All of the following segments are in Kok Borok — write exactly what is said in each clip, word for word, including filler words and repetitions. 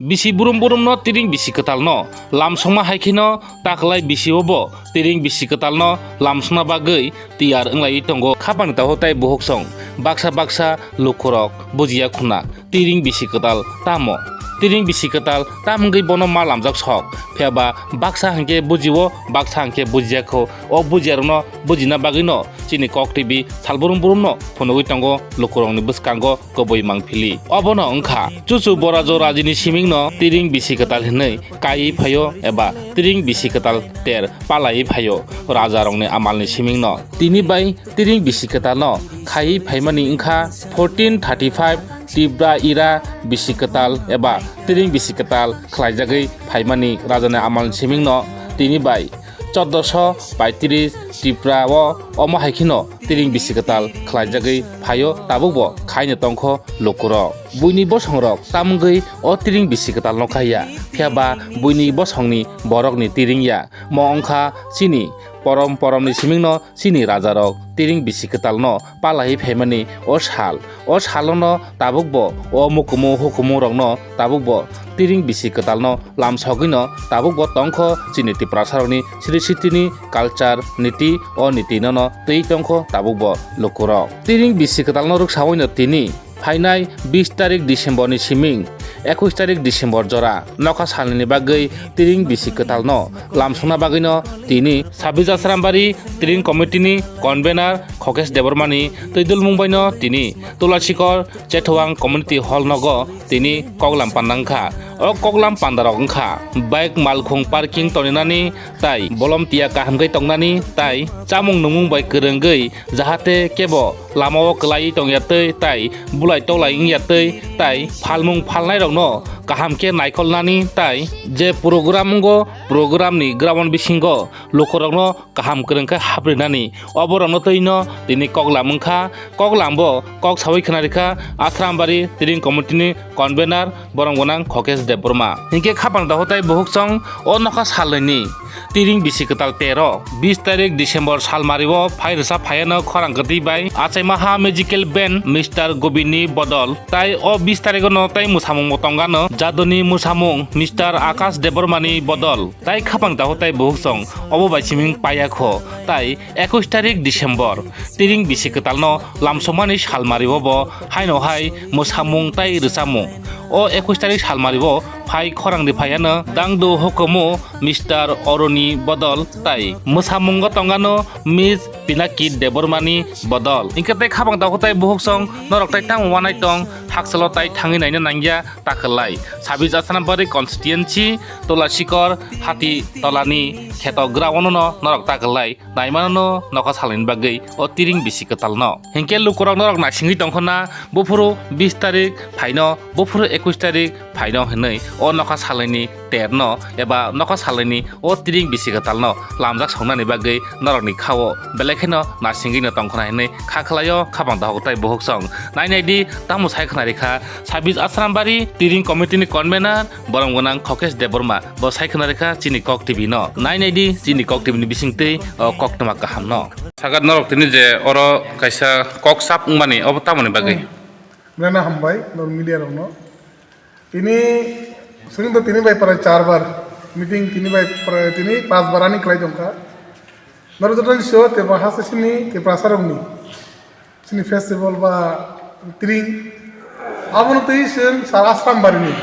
Bisi burum burumno tiring bisi kwtalno lamsongma hai kheno taklai bisio bo tiring bisi kwtalno lamsongna bagwi tiyar wnglaiwi tongo. Khapang taho tai buhuksong baksa baksa lukurok bujiya khuna tiring bisi kwtal tamo? Tiring bisi kwtal tam wngwi bono ma lamjak sok? Phiya ba baksa hwnkhe bujio, baksa hwnkhe bujiya kho. O bujiyarokno bujina bagwino chini Kok T V salburum burumno phunugwi tongo lukurokni bwskango kubui mangpili. Obono wngkha chuchu borajo rajini simingno tiring bisi kwtal hinwi kaiwi phaio eba tiring bisi kwtal ter palaiwi phaio rajarokni amalni simingno. Tini bai tiring bisi kwtalno khaiwi phaimani wngkha fourteen thirty five Tipra ira bisi kwtal eba tiring bisi kwtal khlaijagwi phaimani rajani amalni simingno tini bai chordoso paitris Tipra o omo hai kheno tiring bisi kwtal khlaijagwi phaio, tabukbo khaino tongkho lukurok. Buini bosongrok tamungwi o tiring bisi kwtalno khaiya, phiya ba buini bosongni borokni tiring ya. Mo wngkha chini porom poromni simingno chini rajarok tiring bisi kwtalno palaiwi phaimani o sal. O salono tabukbo o mukumu hukumu rokno tabukbo tiring bisi kwtalno lamsogwino tabukbo tongkho chini Tiprasarokni sri sitini culture niti, o niti nono twi tongkho tabukbo lukurok. Tiring bisi kwtalno rwksawino tini phainai bis tarik December ni siming ekush tarik December jora nokha salnini bagwi tiring bisi kwtalno lamsokna bagwino tini Sabij Asrambari Tiring Committee ni convener Khokesh Debbarma ni twidulmung baino tini Tulasikor Chethowang Community Hall nogo tini koklam panda wngkha. O koklam pandarok wngkha bike malkhung parking toninani tai bolom tiya kaham khe tongnani tai chamung nungmung bai kwrwngwi jahate kebo lamao kwlaiwi tongya twi tai bulai toklai wngya twi tai phalmung phalnairokno kaham khe naikolnani tai je program wngo, program ni ground bisingo lukurokno kaham kwrwng khe haprinani, oborokno twino tini koklam wngkha. Koklam bo kok sawi khna rikha Asrambari Tiring Committee ni convener borom gwnang Khokesh Debbarma. Hinkhe khapang dahotai buhuksong o nokha salnwini tiring bisi kwtal tero, bis tarik December salmario phai rwsa phaiano khorang kwtwi bai achaimaha magical band Mister Gobini bodol tai o bis tarikono tai mwsamung bo tongano jadoni mwsamung Mister Akash Debbarmani bodol. Tai khapang dahotai buhuksong obo bai siming paiya kho tai ekush tarik December tiring bisi kwtalno lamsokmani salmario bo haino hai mwsamung tai rwchapmung. O ekush tarik salmario phai khorang ni phaiano dangdo hukumu Mister Oroni bodol tai mwsamungo tongano Miss Pinaki Debbarmani bodol. Hinkhe tai khapang dahotai buhuksong norok tai tamo wanai tong, hakchalo tai thangwi naina nangya takwlai. Sabij Asrambari constituency Tulasikor Hati Tolani kheto ground no norok takwlai naimano nokha salnwini bagwi o tiring bisi kwtalno. Hinkhe lukurok norok naisingwi tongkhona buphuru bis tarik phaino, buphuru ekush tarik phaino hinwi o nokha salnwini terno eba nokha salnwini o tiring bisi kwtalno lamjak songnani bagwi norokni khao belai kheno naisingwino tongkhona hinwi kha khlaio khapang dahotai buhuksong. Nai nai di tamo sai khna rikha Sabij Asrambari Tiring Committee ni convener borom gwnang Khokesh Debbarma bo sai khna rikha chini Kok T V no. Nai nai di chini Kok T V ni bisingtwi o koktwma kaham no. Sagat norok tini je oro kaisa kok sap wngmani obo tamoni bagwi? Hmm. Belai no hambai norok media rokno. Tini swngdo tini bai prai char bar meeting, tini bai prai tini pas bar ani khlai tongkha. Norok joto ni sio Tripura haste sini Tiprasa rokni sini festival ba tring. Abono twi swng sar Asrambari ni.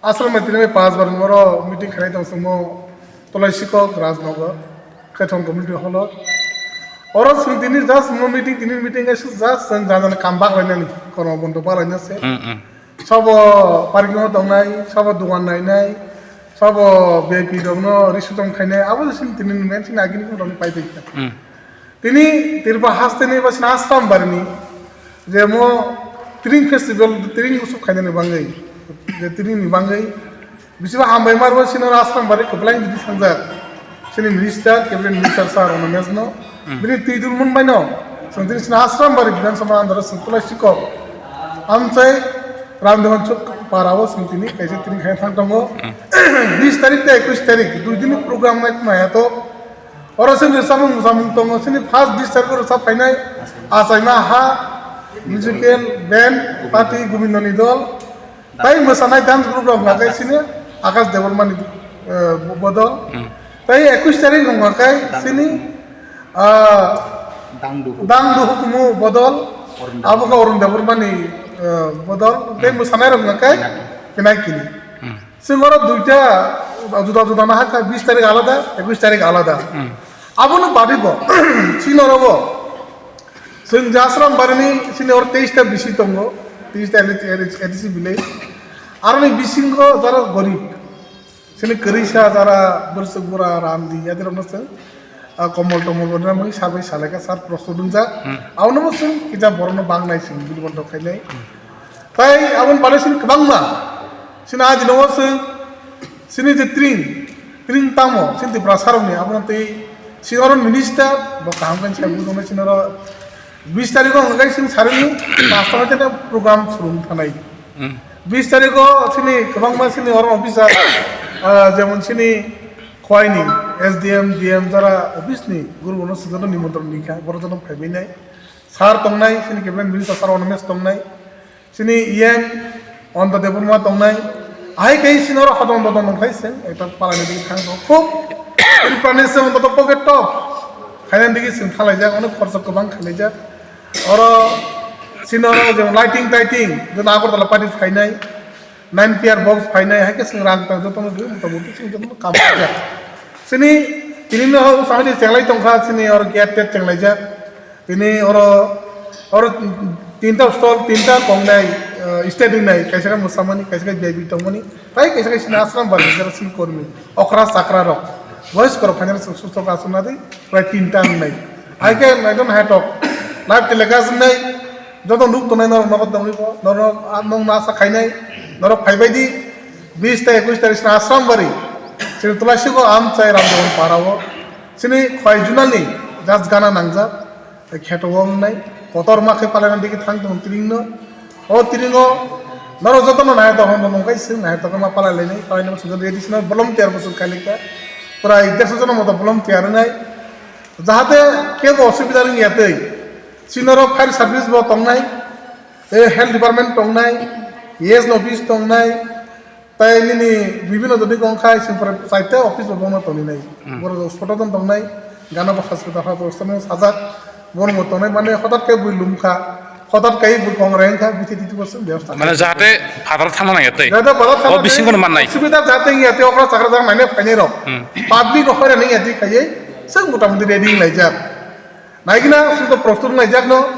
Asrambari tini bai pas bar ni oro meeting khlai tong swngmo Tolai Sikok Rajnagar Khaithong Community Hall o. Oro swng tini just mo meeting, tini meeting kaisa just swng jana jana kam baklainani, kormo bondo baklaina se. Hmm, hmm. Sabo parking o tongnai, sabo dogan nainai, sabo V I P rokno risutong khainai, abo se sini tini ni main sini agini rokni pai tongkha. Hmm. Tini Tripura haste ni ba sini Asrambari ni je mo tring festival, tring usuk khainani bagwi, je tring ni bagwi bisiba hambai marbo sino Asrambari kwplai bidi sangjak. Sini minister, cabinet minister sir ono mesno. Hmm. Bini twi dul mun baino. Song tini sini Asrambari Bidhan Sabha andaro song Tolai Sikok. Amchai Ramdevan Chuk para o song tini kaisa tini khaina thang tongo. Hmm. Bis tarik tei ekush tarik dui din ni program nai khna ya to. Oro sini samung samung tongo sini first discharge oro sa phainai achaima ha musical band party Gobindoni dol. Tai mwsanai dance group rok hwnkha khe sini Akash Debbarmani, eh, bodol. Hmm. Tai ekush tarik hwnkha khe sini, ah, Dangdu hukumu bodol. Abo khe Arun Debbarmani, eh, bodol. Tai mwsanai rok hwnkha khe Pinaki. Pinaki ni. Hmm. Chwng oro duita juda juda no hakha, bis tarik alada, ekush tarik alada. Hmm. Aboni bagwi bo, chini oro bo, chwng je Asrambari ni chini oro teis ta B C tongo, teis ta A D C village. Aroni bisingo jara gorib, chini kwrwisa jara bwswk bura randi yadirokno chwng, ah, komol tomol bo rina mani sabai salai kha sar prosto dungjak. Hmm. Abono bo chwng kisa borokno bangnai chwng bini bondo khainai. Hmm. Tai aboni bagwi chini kwbangma, chini ah dino o chwng, chini je tring, tring tamo, chini Tiprasa rokni, abono tei chini oro minister, bo kaham khe sai bujo nai chini oro bis tarikh o hwnkhe chini sarikni paanch ta hoite program phurung thanai. Hmm. Bis tarikh o chini kwbangma chini oro officer, ah, jemon chini Khwaini S D M, D M jara office ni guru bono sujano nimontron rikha, borok joto phaibai nai. Sir tongnai, chini cabinet minister sir Onomesh tongnai. Chini E M Anta Debbarma tongnai. Ahai khe chini oro hodon dodon wngkhlai se, ekta palani digi thang tong. Khub preparation wngkha to pocket top. Khainani digi chwng khalaijak, onek khorsa kwbang khalaijak. Oro chini oro je lighting taiting, je Agartala party phainai, nine P R box phainai, hai khe chwng rang tang jotono digi motamuti chwng jotono kam khaijak. Chini tini no sahani chenglai tongkha, chini oro gate tet chenglaijak. Tini oro, oro tinta stall, tinta kongnai, eh, state wngnai, kaisa khe mwsamani, kaisa khe V I P tongmani, tai kaisa khe sini Asrambari jara sini kormi, okra chakra rok, boys korok phainai rok susto ka swnadi, prai tinta wngnai. Hai khe naidon hai tok, live telecast wngnai, joto nuk tongnai norok nogo tongwi bo, norok, ah, nong nasa khainai, norok phaibai di, bis ta ekush tarik sini Asrambari, sini Tulasi go Amchai Ramdevan para o, sini khwai junani jas gana nangjak. Kheto o wngnai, kotorma khe palaina digi thang tong tring no. O tring o norok jotono nai tong hono nongkai se nai tong ma palai lainai, palai nang sujak ready sino volunteer bo sung khailika. Prai dersho jono moto volunteer wngnai. Jahate kebo osubida wngya tei. Sinorok fire service bo tongnai, eh, health department tongnai, E S no office tongnai, Tai nini bibino doni kong khai sing pore chaita office bo bono toni nai. Hmm. Borok spot o don tongnai, gana bo hospital ha bo sajak, bono bo tongnai mane hotat khe bui lumkha, hotat kai bui kong rengkha, bithi titi bo sing bebostha. Mane jahate phatar thangna nai tei. Jahate phatar thangna nai. O bisingo no mannai. Subida jahate ya te okra chakra jang nai phainai rok. Hmm. Public rok hoira nai ya di khaiye, sing mota moti ready laijak. Naigina, chwng to prostut naijakno,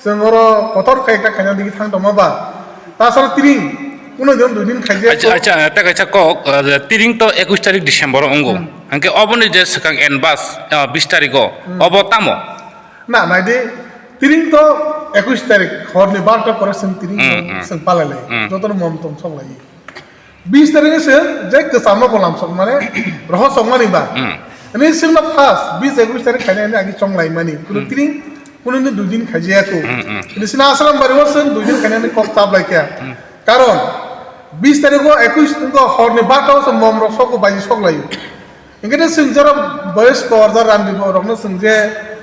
chwng oro kotor khe ekta khaina digi thang tongma ba. Tasaro tiring, kuno din dui din khaijak Acha, to. Acha, ta kaisa kok, uh, tiring to ekush tarik December o wngo. Hmm. Hwnkhe oboni je swkang en bas, uh, bis tarik o, Hmm. obo tamo? Na, naidi, tiring to ekush tarik, horni barta pore chwng tiring Hmm, hmm. chwng palai lai. Hmm. Jotono mom tom sok lai. Bis tarik se je kwcham no bolam sok mane roho sok mani ba. Hmm. Ani sim na first bis ekush tarik khaina ani agi chong lai mani. Kuno Hmm. tini kuno ni dui din khaji aku. Hmm, hmm. Ini sina asram bari mo sen dui din khaina ani kok tab lai kya. Hmm. Karon bis tarik o ekush ko hor ni barta o se mom rok sok ko baji sok lai. Hingke de chwng jara boyos ko order randi bo rokno chwng je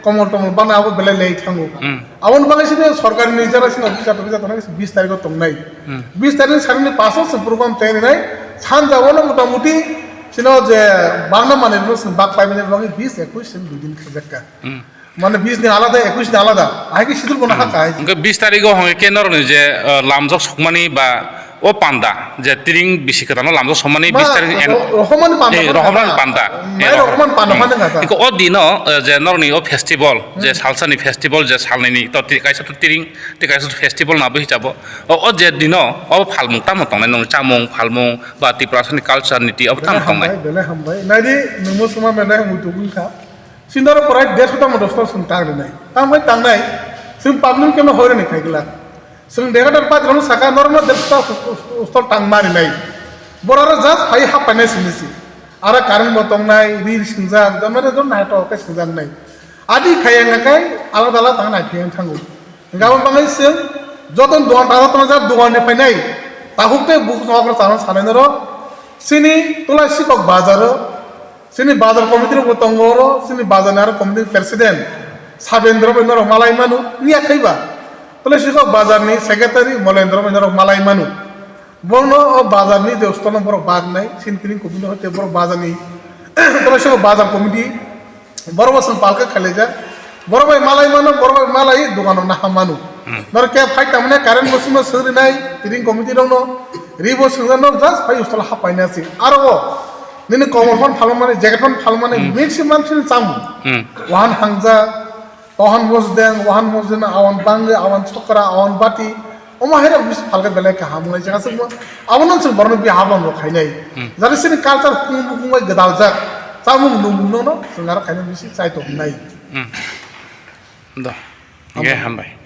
komol tomol bana abo belai lei thango. Hmm. Aboni bagwi sini sorkari ni jara sini office office tongnai bis tarikh o tongnai. Hmm. Bis tarikh ni sani ni paso chwng program tei rinai sanja o no mota muti sino je bangna mani rokno chwng bak pai mani bagwi bis ekush chwng dui din khajakka. Hmm. Mane bis ni alada ekush ni alada. Ahai ke sidur bono Hmm. hakha hai. Hingke bis tarikh o hingke norok ni je, uh, lamjok sokmani ba O panda, je tiring bisi kwtano lamjak somani Ma, bis tarik en-, ro-, rohormani panda eh, hwnwi rohormani kha. Panda. Mai Eh, rohor-, rohormani panda hmm. Hwnwi kha. Iko o dino, eh, je norokni o festival, je Hmm. salsani festival, je salnini, to ti-, kaisa to tiring, ti kaisa to festival nabo hisabo. O, o je dino, o phalmung tamo tongnai, nong chamung, phalmung, ba Tiprasani culture, niti, obo tamo Belai tongnai. Hambai, belai hambai. Naidi, nungmo suma belai hambai tubui kha. Sindoro porai desh kota mo dosto sung tang rinai. Tang bai tangnai, sung public kemno hoirani khai glak. Chwng dega dor patrokno saka, norokno desta ustol tang marinai. Borok aro just phai hap painai simi si. Aro current bo tongnai, ri singjak, jamare do naithok khe singjaknai. Adi khaya hwnga khe alada alada tang nai phiyang thango. Hingke abo bangwi chwng joto dogan tangsa tongjak, dogan ni phainai. Takhuk tei bukhuk chongok rok chana sanai norok. Chini Tulai Sikok bazar o Chini bazar committee rokbo tongo oro, chini bazar ni aro committee president Sabendra bai norok malai mano, wngya khe ba? Tole sijak bazar ni secretary Molendra bai norok malai mano. Borokno o bazarni je stolno borok bagnai, sini tini committee hoite borok bazarni, toro sego bazar committee, borok bo chwng palka khailaijak, borok bai malai mano, borok bai malai dogano naham mano. Hmm. Norok khe phai tangmani current bo chwngno swngrinai, tini committee rokno, ri bo swngjak, norok just phai stolo hapaina se. Aro o, nini komol phano phalmani, jacket phano phalmani, Hmm. maximum sini chamung. Hmm. Wahan hangjak, Tohan mosdeng, wahan mosdeng, awan bangwi, awan chokra, awan bati. Omo hai rok bisi phalka belai kaham wngnai chwng aswkno. Abono chwng borokno bi habang rok khainai. Hmm. Jani sini culture kung bukung bai gwdaljak. Chamung nungmung no no chwng aro khaina bisi chai tong nai. Hmm. Do. Hambai. Nge hambai.